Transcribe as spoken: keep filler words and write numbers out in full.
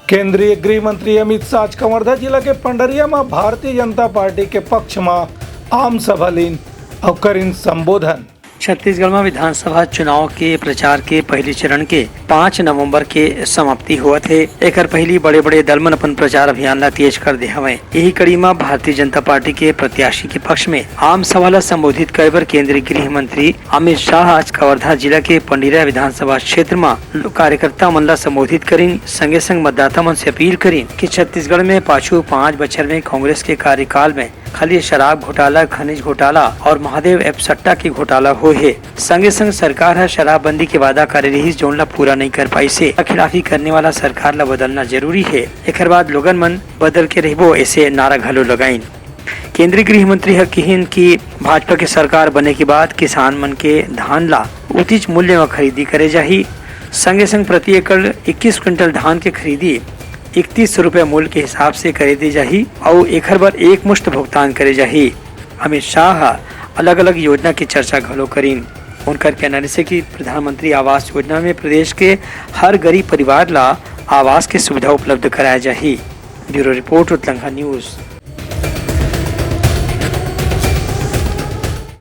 केंद्रीय गृह मंत्री अमित शाह आज कवर्धा जिला के पंडरिया म भारतीय जनता पार्टी के पक्ष म आम सभा लीन अउ करिन संबोधन। छत्तीसगढ़ म विधानसभा चुनाव के प्रचार के पहली चरण के पाँच नवंबर के समाप्ति होवत हे। एकर पहिली बड़े-बड़े दल मन अपन प्रचार अभियान ला तेज कर दे हवय। यही कड़ी म भारतीय जनता पार्टी के प्रत्याशी के पक्ष में आम सभा ला संबोधित करे बर केंद्रीय गृह मंत्री अमित शाह आज कवर्धा जिला के पंडरिया विधानसभा क्षेत्र म कार्यकर्ता मन ला संबोधित करिन, संगे-संग मतदाता मन से अपील करिन कि छत्तीसगढ़ में पाछू पाँच बछर में कांग्रेस के कार्यकाल में खाली शराब घोटाला, खनिज घोटाला और महादेव ऐप सट्टा के घोटाला होए हे। संगे-संग सरकार ह शराबबंदी के वादा करे रिहिस, जोन ला पूरा नइ कर पाइस हे। खिलाफी करने वाला सरकार ला बदलना जरूरी हे। एकर बाद लोगन मन बदल के रहिबो, ऐसे नारा घलो लगाइन। केंद्रीय गृह मंत्री ह किहिन कि भाजपा के सरकार बने के बाद किसान मन के धान ला उचित मूल्य म खरीदी करे जाही। संगे-संग प्रति एकड़ इक्कीस क्विंटल धान के खरीदी इकतीस सौ रुपया मूल्य के हिसाब से करे दे जाही अउ एखर बर एक मुश्त भुगतान करे जाही। अमित शाह ह अलग-अलग योजना के चर्चा घलो करिन। उनकर कहना रिहिस कि प्रधानमंत्री आवास योजना में प्रदेश के हर गरीब परिवार ला आवास के सुविधा उपलब्ध कराया जाही। Bureau report, Utlangha news.